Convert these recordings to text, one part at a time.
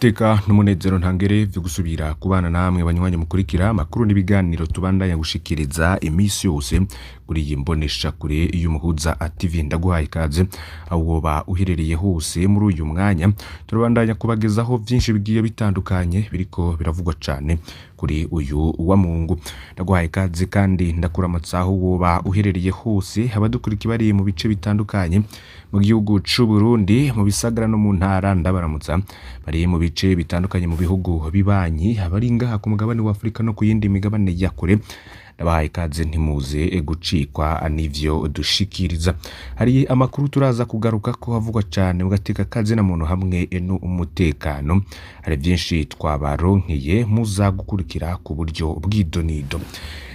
Iteka n'umunezero ntangere vyo gusubira kubana namwe banywanyi mukurikira amakuru n'ibiganiro tubandanya gushikiriza imisi yose kuri iyi mboneshakure y'Umuhuza TV. Ndaguhaye ikaze aho woba uherereye hose. Muri uyu mwanya turabandanya kubagezaho vyinshi bigiye bitandukanye biriko biravugwa cane kuri uyu wa Mungu. Ndaguhaye ikaze kandi ndakuramutsa aho woba uherereye hose, abadukurikiye bari mu bice bitandukanye mu gihugu c'u Burundi, mu bisagara no mu ntara. Ndabaramutsa bari mu bice bitandukanye mu bihugu bibanyi, abari ngaha ku mugabane wa Afurika no ku yindi migabane ya kure. Ndabahaye ikaze, ntimuze gucikwa n'ivyo dushikiriza. Hari amakuru turaza kugaruka ko havugwa cane mu gateka kazina muntu hamwe n'umutekano. Hari vyinshi twabaronkeye muza gukurikira ku buryo bw'idonido.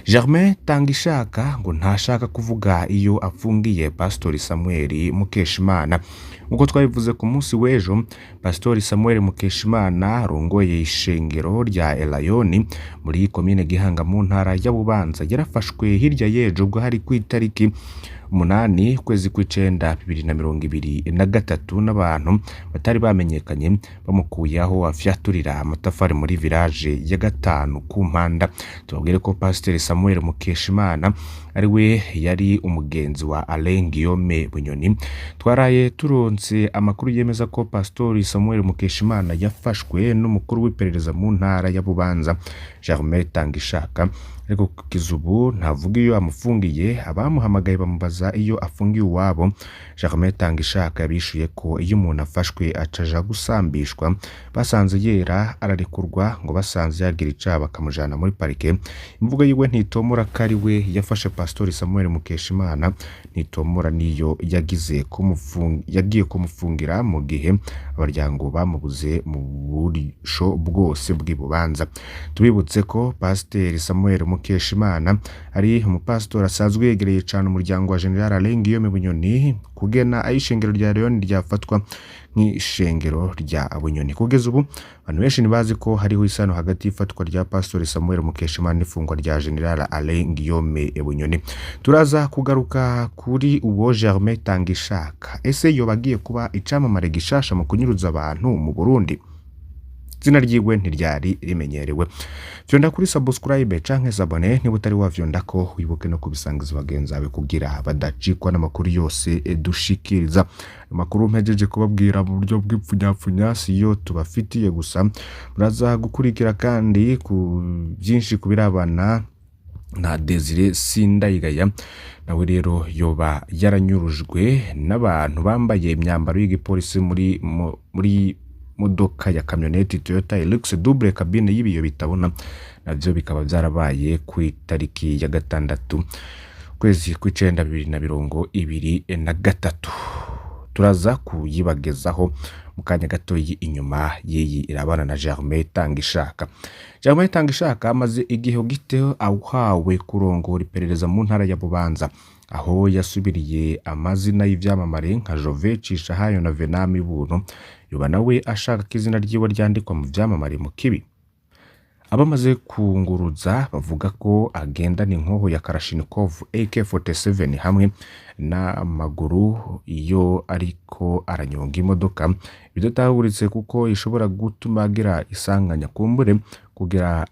Germain Tangishaka ngo ntashaka kuvuga iyo afungiye Pastori Samuel Mukeshimana. Nk'uko twabivuze ku munsi w'ejo, Pastori Samuel Mukeshimana arongoye ishengero rya Elayoni muri komine Gihanga mu ntara ya Bubanza yarafashwe hirya y'ejo, ubwo hari ku itariki 8 ukwezi kw'icenda 2023, n'abantu batari bamenyekanye bamukuye aho afyaturira amatafari muri village ya gatanu ku Mpanda. Tubabwire ko Pasiteri Samuel Mukeshimana ari we yari umugenzi wa Alain Guillaume Bunyoni. Twaraye turonse amakuru yemeza ko Pastori Samuel Mukeshimana yafashwe n'umukuru w'iperereza mu ntara ya Bubanza, Germain Tangishaka, ariko kugeza ubu ntavuga iyo amufungiye. Abamuhamagaye bamubaza iyo afungiye iwabo, Germain Tangishaka yabishuye ko iyo umuntu afashwe acaja gusambishwa, basanze yera ararekurwa, ngo basanze yagira icaha bakamujana muri parike. Imvugo yiwe ntitomora ko ari we yafashe Pastori Samuel Mukeshimana, ntitomora niyo yagize yagiye kumufungira mu gihe abaryango bamubuze mu burisho bwose bw'ibubanza. Tubibutse ko Pasiteri Samuel Mukeshimana ari umupasitori asanzwe yegereye cane umuryango wa General Alain Guillaume Bunyoni, kugena aho ishengero rya Leon ryafatwa nk'ishengero rya Bunyoni. Kugeza ubu abantu benshi ntibazi ko hariho isano hagati y'ifatwa rya Pastori Samuel Mukeshimana n'ifungwa rya General Alain Guillaume Bunyoni. Turaza kugaruka kuri uwo Germain Tangishaka. Ese yoba agiye kuba icamamare gishasha mu kunyuruza abantu mu Burundi? Izina ryiwe ntiryari rimenyerewe. Fyonda kuri subscribe canke s'abonner niba utari wavyonda ko, wibuke no kubisangiza bagenzi bawe kugira badacikwa n'amakuru yose dushikiriza. Amakuru mpejeje kubabwira mu buryo bw'ipfunyapfunya siyo tubafitiye gusa, muraza gukurikira kandi ku byinshi kubirabana na Desire Sindayigaya. Nawe rero yoba yaranyurujwe n'abantu bambaye imyambaro y'igipolisi muri modoka ya kamyoneti Toyota Hilux double cabine y'ibiyo bitabona, navyo bikaba vyarabaye ku itariki ya 6 kwezi kw'icenda 2023. Turaza kuyibagezaho mu kanya gatoyi inyuma y'iyi irabana na Germain Tangishaka. Germain Tangishaka amaze igihe gito awuhawe kurongora iperereza mu ntara ya Bubanza, aho yasubiriye amazina y'ivyamamare nka Jove Cishahayo na Venami Buntu. Yoba nawe ashaka ko izina ryiwe ryandikwa mu vyamamare mu kibi. Abamaze kunguruza bavuga ko agendana inkoho ya Kalashnikov AK47 hamwe n'amaguru iyo ariko aranyonga imodoka, bidatahuritse kuko ishobora gutuma agira isanganya. Kumbure kugira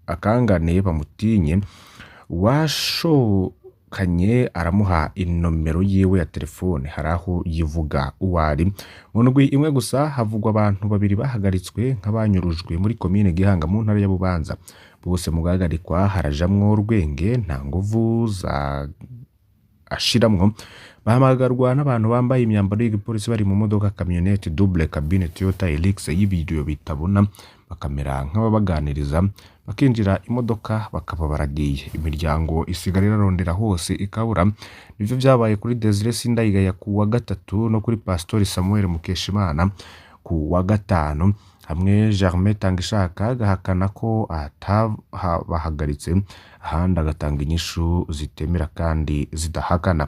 akangane bamutinye, uwashokanye aramuha inomero yiwe ya telefone, hari aho yivuga uwari. Mu ndwi imwe gusa havugwa abantu babiri bahagaritswe nk'abanyurujwe muri komine Gihanga mu ntara ya Bubanza. Bose mu guhagarikwa harajamwo urwenge, nta nguvu za ashiramwo. Bahamagarwa n'abantu bambaye imyambaro y'igipolisi bari mu modoka kamyonete double cabine Toyota Hilux y'ibiyo bitabona, bakamera nk'ababaganiriza, bakinjira imodoka bakaba baragiye. Imiryango isigara irarondera hose ikabura. Nivyo vyabaye kuri Desire Sindayigaya ku wa gatatu no kuri Pastori Samuel Mukeshimana ku wa gatanu. Hamwe Germain Tangishaka agahakana ko atabahagaritse, ahandi agatanga inyishu zitemera kandi zidahakana.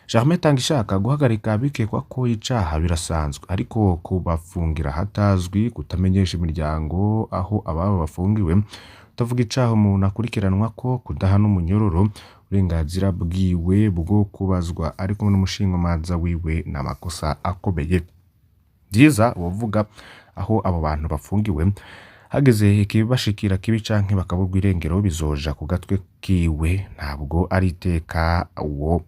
Germain Tangishaka: guhagarika bikekwa ko icaha birasanzwe, ariko kubafungira hatazwi, kutamenyesha imiryango aho ababo bafungiwe, kutavuga icaha umuntu akurikiranwa ko, kudahana umunyororo uburenganzira bwiwe bwo kubazwa ari kumwe n'umushingamanza wiwe, ni amakosa akomeye. Vyiza wovuga aho abo bantu bafungiwe, hageze ikibashikira kibi canke bakaburwa irengero bizoja ku gatwe kiwe, ntabwo ari iteka uwo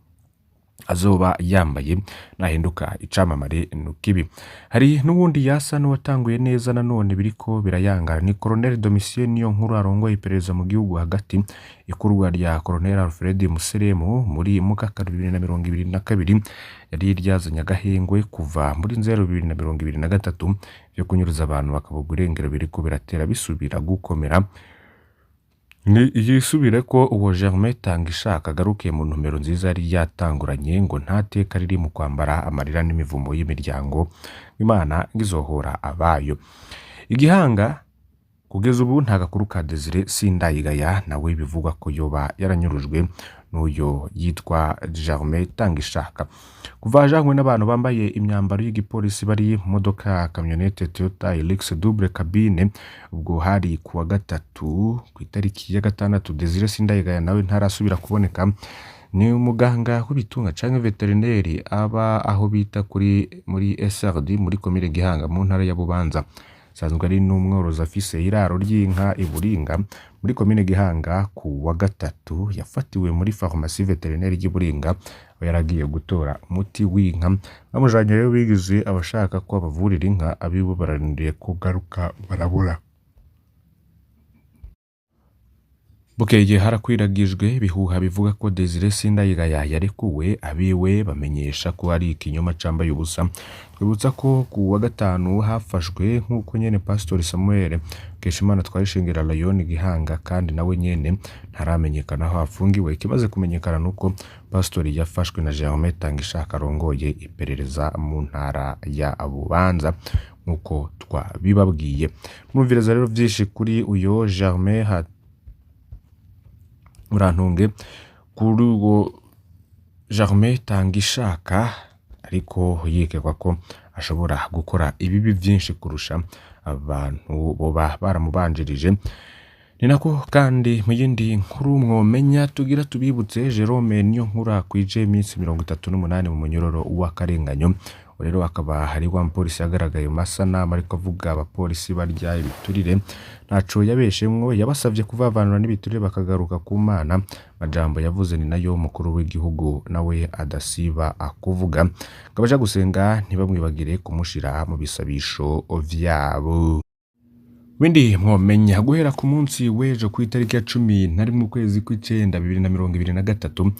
azoba yambaye nahinduka icamamare nukibi. Hari n'uwundi yasa n'uwatanguye neza nanone biriko birayangara, ni Colonel Domitien Niyonkuru arongoye iperereza mu gihugu hagati. Ikurwa rya Colonel Alfred Museremu muri Mukaka 2022 yari ryazanye agahengwe kuva muri Nzero 2023 vyo kunyuruza abantu bakaburwa irengero biriko biratera bisubira gukomera. Ni yisubire ko uwo Germain Tangishaka agarukiye mu ntumbero nziza yari yatanguranye, ngo nta teka riri mu kwambara amarira n'imivumo y'imiryango, Imana ngizohora abayo. Igihanga kugeza ubu nta gakuru ka Desire Sindayigaya, nawe bivugwa ko yoba yaranyurujwe n'uyo yitwa Germain Tangishaka. Kuva ajanywe n'abantu bambaye imyambaro y'igipolisi bari mu modoka kamyonete Toyota Hilux double cabine, ubwo hari kuwa gatatu ku itariki ya 6, Desire Sindayigaya nawe ntarasubira kuboneka. Ni umuganga w'ibitunga canke veterineri, aba aho bita kuri muri SRD muri komine Gihanga mu ntara ya Bubanza. Asanzwe ari n'umworozi afise iraro ry'inka i Buringa muri komine Gihanga. Ku wa gatatu yafatiwe muri farumasi veterineri ry'i Buringa aho yaragiye gutora umuti w'inka. Bamujanye rero bigize abashaka ko abavurira inka, abiwe bararindiriye kugaruka barabura. Bukeye harakwiragijwe ibihuha bivuga ko Desire Sindayigaya yarekuwe, abiwe bamenyesha ko ari ikinyoma cambaye ubusa. Twibutsa ko ku wa gatanu hafashwe nk'uko nyene Pastor Samuel Nkeshimana twayishingira Lion Gihanga, kandi nawe nyene ntaramenyekana aho afungiwe. Ikimaze kumenyekana nuko Pastor yafashwe na Germain Tangishaka arongoye iperereza mu ntara ya Bubanza nk'uko twabibabwiye. Mwumviriza rero vyinshi kuri uyo Germain Murantunge, kuri uwo Germain Tangishaka, ariko yikekwa ko ashobora gukora ibibi vyinshi kurusha abantu boba baramubanjirije. Ni nako kandi mu yindi nkuru mwomenya tugira tubibutse, Jerome Niyonkuru akwije iminsi 38 mu munyororo w'akarenganyo. Rero akaba hari wa mupolisi yagaragaye mu masanamu ariko avuga abapolisi barya ibiturire, ntaco yabeshemwo, yabasavye kuvavanura n'ibiturire bakagaruka ku Mana. Majambo yavuze ni nayo umukuru w'igihugu nawe adasiba akuvuga, ngo abaja gusenga ntibamwibagire kumushira mu bisabisho vyabo. Bindi mwomenya, guhera ku munsi w'ejo ku itariki ya 11 ukwezi kw'icenda 2023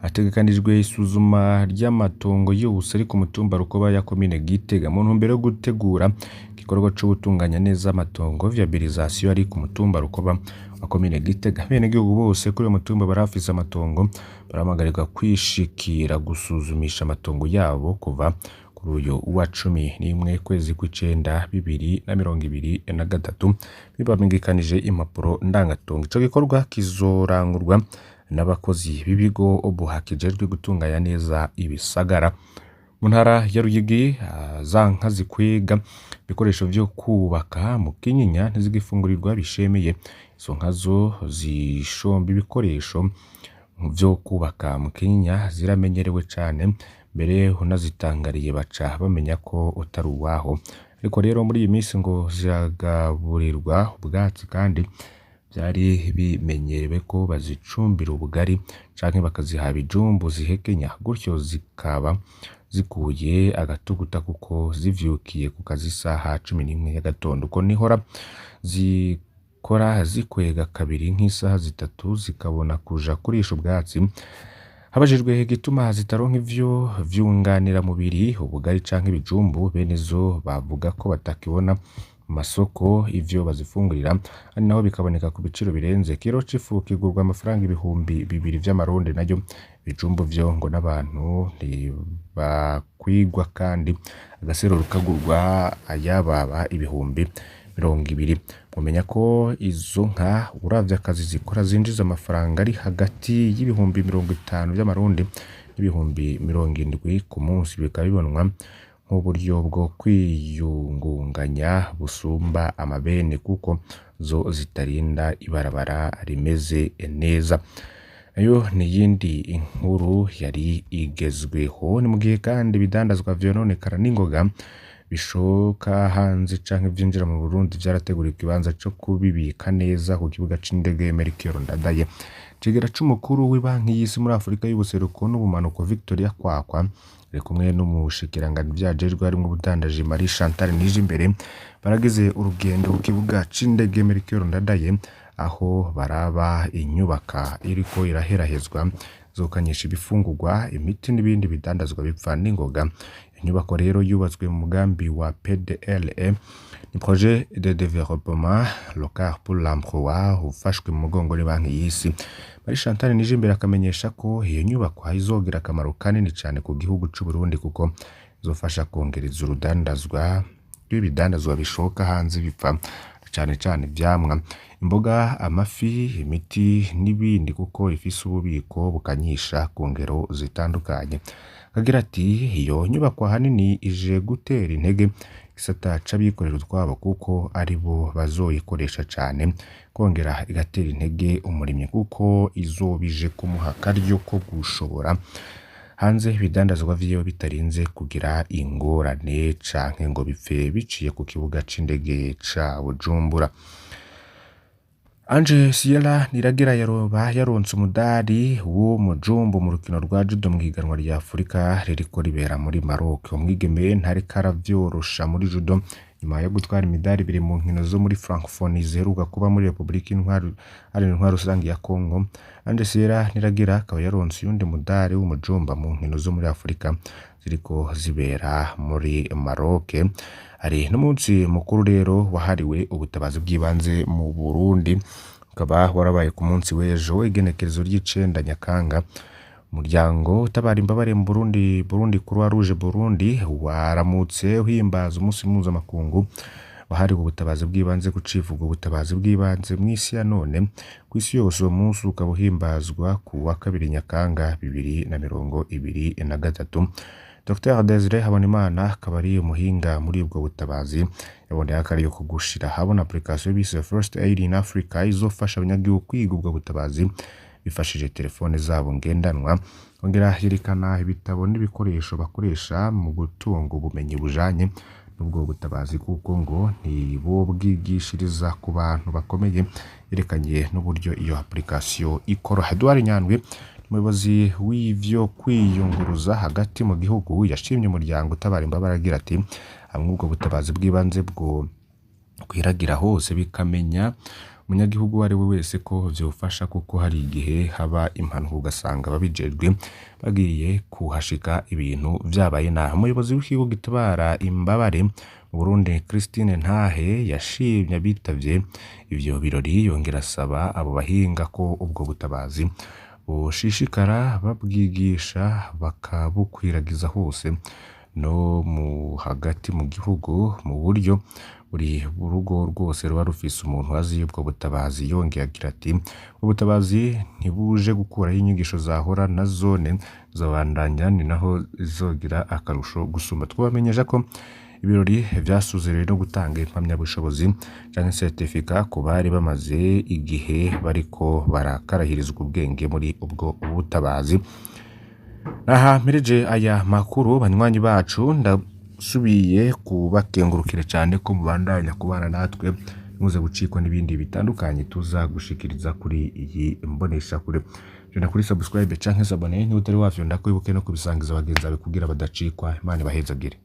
hategekanijwe isuzuma ry'amatongo yose ari ku mutumba Rukoba ya komine Gitega, mu ntumbero yo gutegura igikorwa co gutunganya neza amatongo, viabilisation, ari ku mutumba Rukoba wa komine Gitega. Abenegihugu bose kuri uyo mutumba barafise amatongo barahamagarirwa kwishikira gusuzumisha amatongo yabo kuva kuri uyu wa 11 kwezi kw'icenda 2023, bibamenyekanije impapuro ndangatongo. Ico gikorwa kizorangurwa n'abakozi b'ibigo OBUHA kijejwe gutunganya neza ibisagara. Mu ntara ya Ruyigi, za nka zikwega ibikoresho vyo kubaka mu Kinyinya ntizigifungurirwa bishemeye. Izo nka zo zishomba ibikoresho vyo kubaka mu Kinyinya ziramenyerewe cane, mbere unazitangariye baca bamenya ko utari uwaho. Ariko rero muri iyi minsi ngo ziragaburirwa ubwatsi, kandi vyari bimenyerewe ko bazicumbira ubugari canke bakaziha ibijumbu zihekenya, gutyo zikaba zikuye agatuguta kuko zivyukiye ku kazi isaha 11 y'agatondo. Uko nihora zikora zikwega kabiri nk'isaha 3 zikabona kuja kurisha ubwatsi. Habajijwe igituma zitaronka ivyo vyunganiramubiri, ubugari canke ibijumbu, bene zo bavuga ko batakibona mu masoko ivyo bazifungurira, ari naho bikaboneka ku biciro birenze. Ikiro c'ifu kigurwa amafaranga 2000 vy'amarundi, nayo ibijumbu vyo ngo n'abantu ntibakwigwa, kandi agaseruro kagurwa ayababa 20,000. Mumenya ko izo nka uravye akazi zikora zinjiza amafaranga ari hagati y'50,000 vy'amarundi n'70,000 ku munsi, bikaba bibonwa nk'uburyo bwo kwiyungunganya busumba amabene kuko zo zitarinda ibarabara rimeze neza. Nayo ni iyindi nkuru yari igezweho. Ni mu gihe kandi ibidandazwa vyononekara n'ingoga Bishoka hanze canke vyinjira mu Burundi vyarateguriwe ikibanza co kubibika neza ku kibuga c'indege Melchior Ndadaye. Icegera c'umukuru w'ibanki y'isi muri Afrika y'ubuseruko n'ubumanuko, Victoria Kwakwa, ari kumwe n'umushikiranganji vyajejwe harimwo ubudandaji, Marie Chantal Nijimbere, baragize urugendo ku kibuga c'indege Melchior Ndadaye, aho baraba inyubaka iriko iraherahezwa izokanyisha ibifungurwa, imiti n'ibindi bidandazwa bipfa n'ingoga. Inyubako rero yubatswe mu mugambi wa PDLE, ni projet de développement local pour l'emploi, ufashwe mu mugongo ni banki y'isi. Marie Chantal Nijimbere akamenyesha ko iyo nyubako izogira akamaro kanini cane ku gihugu c'u Burundi, kuko izofasha kongereza urudandazwa rw'ibidandazwa bishoka hanze bipfa, cane cane ivyamwa, imboga, amafi, imiti n'ibindi, kuko ifise ububiko bukanyisha ku ngero zitandukanye. Akagira ati: "Iyo nyubako ahanini ije gutera intege igisata c'abikorera utwabo, kuko aribo bazoyikoresha cane, kongera igatera intege umurimyi, kuko izoba ije kumuha akaryo ko gushobora hanze ibidandazwa vyiwe bitarinze kugira ingorane canke ngo bipfe biciye ku kibuga c'indege ca Bujumbura." Ange Sierra Niragira yaroba yaronse umudari w'umujumbu mu rukino rwa judo mu higanwa rya Afurika ririko ribera muri Maroc. Umwigeme ntariko aravyorosha muri judo nyuma yo gutwara imidari ibiri mu nkino zo muri Francophonie ziheruka kuba muri Republika Iharanira Intwaro Rusangi ya Congo. Ange Sierra Niragira akaba yaronse uyundi mudari w'umujumba mu nkino zo muri Afurika ziriko zibera muri Maroc. Hari n'umunsi mukuru rero wahariwe ubutabazi bw'ibanze mu Burundi, ukaba warabaye ku munsi w'ejo, igenekerezo ry'icenda Nyakanga. Umuryango utabara imbabare mu Burundi, Burundi Croix Rouge Burundi, waramutse uhimbaza umunsi mpuzamakungu wahariwe ubutabazi bw'ibanze ku civugo ubutabazi bw'ibanze mw'isi ya none. Ku isi yose uwo munsi ukaba uhimbazwa ku wa kabiri Nyakanga 2023. Dr Desire Habonimana akaba ari umuhinga muri ubwo butabazi, yaboneye akaryo ko gushira ahabona application bise First Aid in Africa, izofasha abanyagihugu kwiga ubwo butabazi bifashije telefone zabo ngendanwa. Ongera yerekana ibitabo n'ibikoresho bakoresha mu gutunga ubumenyi bujanye n'ubwo butabazi, kuko ngo ntibobwigishiriza ku bantu bakomeye. Yerekanye n'uburyo iyo application ikora. Edouard Nyandwi, umuyobozi w'ivyo kwiyunguruza hagati mu gihugu, yashimye umuryango utabara imbabare agira ati: "Hamwe ubwo butabazi bw'ibanze bwo kwiragira hose, bikamenya umunyagihugu uwo ari we wese, ko vyofasha, kuko hari igihe haba impanuka ugasanga ababijejwe bagiye kuhashika ibintu vyabaye nabi." Umuyobozi w'ikigo gitabara imbabare mu Burundi, Christine Ntahe, yashimye abitavye ivyo birori, yongera asaba abo bahinga ko ubwo butabazi boshishikara babwigisha bakabukwiragiza hose no mu hagati mu gihugu, mu buryo buri rugo rwose ruba rufise umuntu azi ubwo butabazi. Yongeye agira ati: "Ubutabazi ntibuje gukuraho inyigisho zahora, na zone zobandanya, ni naho zizogira akarusho gusumba." Twabamenyesha ko ibirori vyasozereye no gutanga impamyabushobozi canke certificat ku bari bamaze igihe bariko barakarahirizwa ubwenge muri ubwo butabazi. Aha mpereje aya makuru, banywanyi bacu, ndasubiye kubakengurukira cyane ko mubandanya kubana natwe. Muze gucikwa n'ibindi bitandukanye tuza gushikiriza kuri iyi mboneshakure. Fyonda kuri subscribe canke s'abonner niba utari wafyonda, ko wibuke no kubisangiza bagenzi bawe kugira badacikwa. Imana ibahezagire.